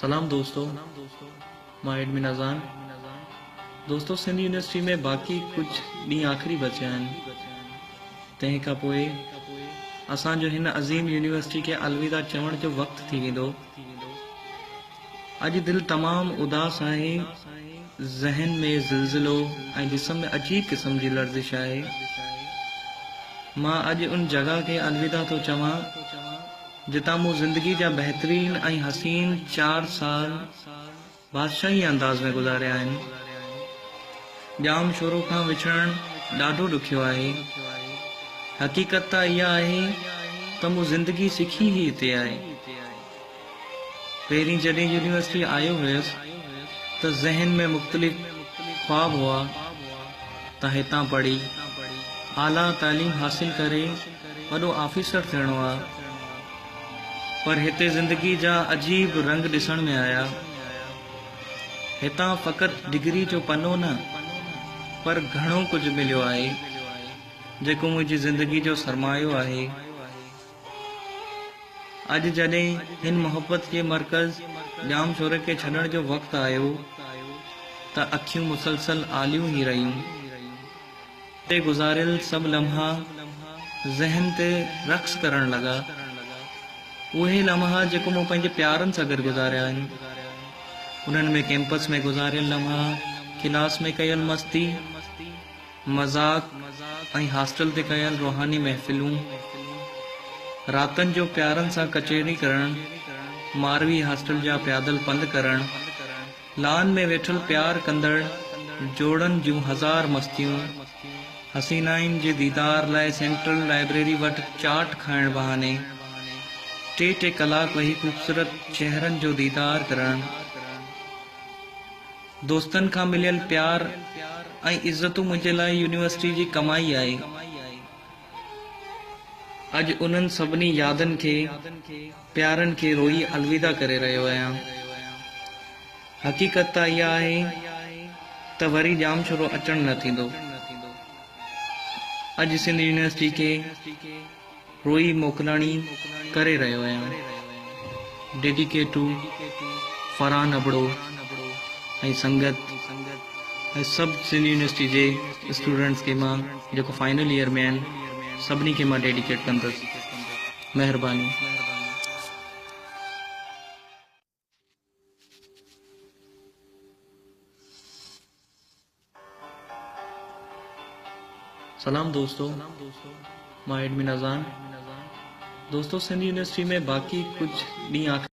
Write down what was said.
سلام دوستو مان ايڊمن اذان دوستو سنڌ يونيورسٽي ۾ باقي ڪجهه ڏينهن آخري بچيا آهن تنهن کان پوء اسان جو هن عظيم يونيورسٽي کي الوداع چوڻ جو وقت ٿي ويندو. اڄ دل تمام اداس آهي، ذهن ۾ زلزلو ۽ جسم ۾ عجيب قسم جي لرزش آهي. مان اڄ ان جڳهه کي الوداع ٿو چوان، جتان مون زندگي جا بهترين ۽ حسين چار سال بادشاهي انداز ۾ گذاريا آهن. ڄام شورو کان وڇڙڻ ڏاڍو ڏکيو آهي. حقيقت ته اها آهي ته مون زندگي سکي ئي هتي آهي. پهرين جڏهن يونيورسٽي آيو هيس ته ذهن ۾ مختلف خواب هئا ته هتان پڙهي، اعليٰ تعليم حاصل ڪري وڏو آفيسر ٿيڻو آ. پر هتي زندگي جا عجيب رنگ ڏسڻ ۾ آيا. هتان فقط ڊگري جو پنو نه پر گهڻو ڪجهه مليو آهي، جيڪو منهنجي زندگي جو سرمايو آهي. اڄ جڏهن هن محبت جي مرڪز ڄام شوري کي ڇڏڻ جو وقت آيو ته اکيون مسلسل آليون ئي رهيون. هتي گذاريل سڀ لمحا ذهن تي رقص ڪرڻ لڳا. اهي لمحا جيڪو مون پنهنجي پيارن سان گڏ گذاريا آهن. انهن ۾ ڪيمپس ۾ گذاريل لمحا، ڪلاس ۾ ڪيل مستي، مذاق ۽ هاسٽل تي ڪيل روحاني محفلون، راتن جو پيارن سان ڪچهري ڪرڻ، ماروي هاسٽل جا پيادل پنڌ ڪرڻ، لان ۾ ويٺل پيار ڪندڙ جوڙن جون هزار مستيون، حسينائن جي ديدار لاء سينٽرل لائبريري وٽ چاٽ کائڻ بهاني ٽي ٽي ڪلاڪ ويهي خوبصورت چهرن جو ديدار ڪرڻ، دوستن کان مليل پيار ۽ عزتون منهنجي لاء يونيورسٽي جي ڪمائي آهي. اڄ انهن سڀني يادن کي، پيارن کي روئي الوداع ڪري رهيو آهيان. حقيقت ته اها آهي ته وري ڄامشورو اچڻ نه ٿيندو. اڄ سنڌ يونيورسٽي کي روئي موڪلاڻي ڪري رهيو آهيان. ڊيڊيڪيٽ ٽو فرحان ابڙو ۽ سنگت ۽ سڀ سنڌ يونيورسٽي جي اسٽوڊنٽس کي مان جيڪو فائنل ايئر ۾ آهن سڀني کي مان ڊيڊيڪيٽ ڪندس. مهرباني. سلام دوستو مان ايڊمن اذان دوستو سنڌ يونيورسٽي ۾ باقي ڪجهه ڏينهن آخري.